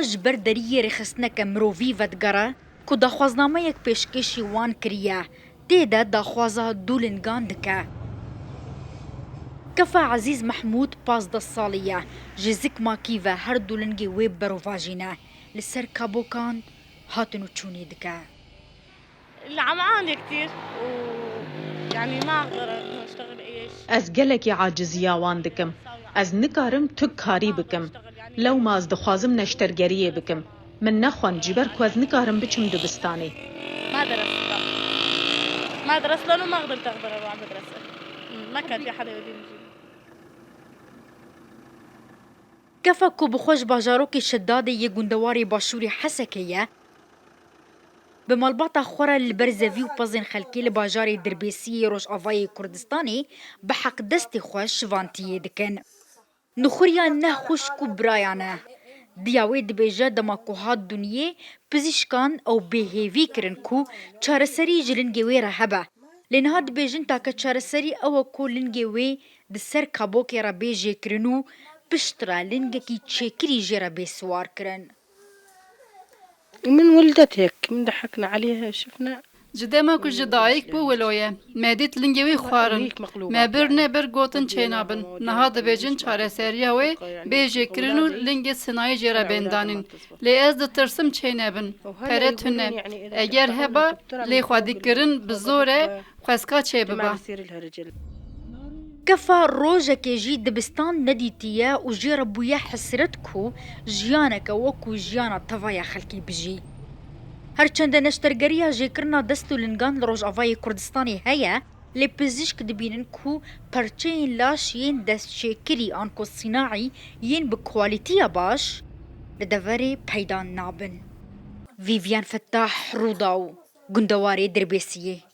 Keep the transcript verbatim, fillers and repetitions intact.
Ji ber deriyê rêxistineke mirovî vedigere ku daxwaznameyek pêşkêşî wan kiriye, tê de daxwaza du lingan dike. Kefa Ezîz Mehmûd pazdeh salî ye, ji zikmakî ve her du lingê wê berovajî ne, li ser kabokan hatin û çûnî dike. العمعان كتير و يعني ما أقدر إنه أشتغل أي شيء. Ez gelekî aciziya wan dikim. Ez nikarim tu karî bikim. Lewma ez dixwazim neştergeriyê bikim. Min nexwend ji ber ku ez nikarim biçim dibistanê. ما درست، لا. ما درست لأنه ما قدرت أقدر أروح مدرسة. ما كان في حدا يوديني جيب. Kefa ku bi xwe ji bajarokê Şedadê yê gundewarê başûrê Hesekê ye, bi malbata xwe re li ber zevî û pezên xelkê li bajarê Dirbêsiyê Rojavayê Kurdistanê bi heqdestê xwe şivantiyê dikin. Nixuriya ne xwişk û biraya ne. Diya wê dibêje dema ku hat dinyê, pizîşkan ew bêhêvî kirin ku çareserî ji lingê wê re hebe. Lê niha dibêjin take çareserî ew e ku lingê wê di ser kabokê re bê jêkirin û piştre lingekî çêkirî jê re bê siwarkirin. من ولدت هيك، من ضحكنا عليها شفنا. Ji dema ku ji dayik bû wilo ye. Me dît lingê wî xwarin. Me bir nebir gotin çênabin. Niha dibêjin çareseriya wê bê jêkirin û lingê sinayî jê re bên danîn. Lê ez ditirsim çênebin. Pere tune. Eger heba, lê xwedîkirin bi zor e, xweska çêbiba. Kefa rojekê jî dibistan nedîtiye û jê re bûye hesret ku jiyaneke wekû jiyana tevaya xelkê bijî. Her çende neştergeriya jêkirina dest û lingan li Rojavayê Kurdistanê heye, lê pizîşk dibînin ku perçeyên laş yên destçêkirî anku sînaî yên bi kwalîtiya baş li deverê peyda nabin. Vîviyan Fettah, Rûdaw, gundewarê Dirbêsiyê.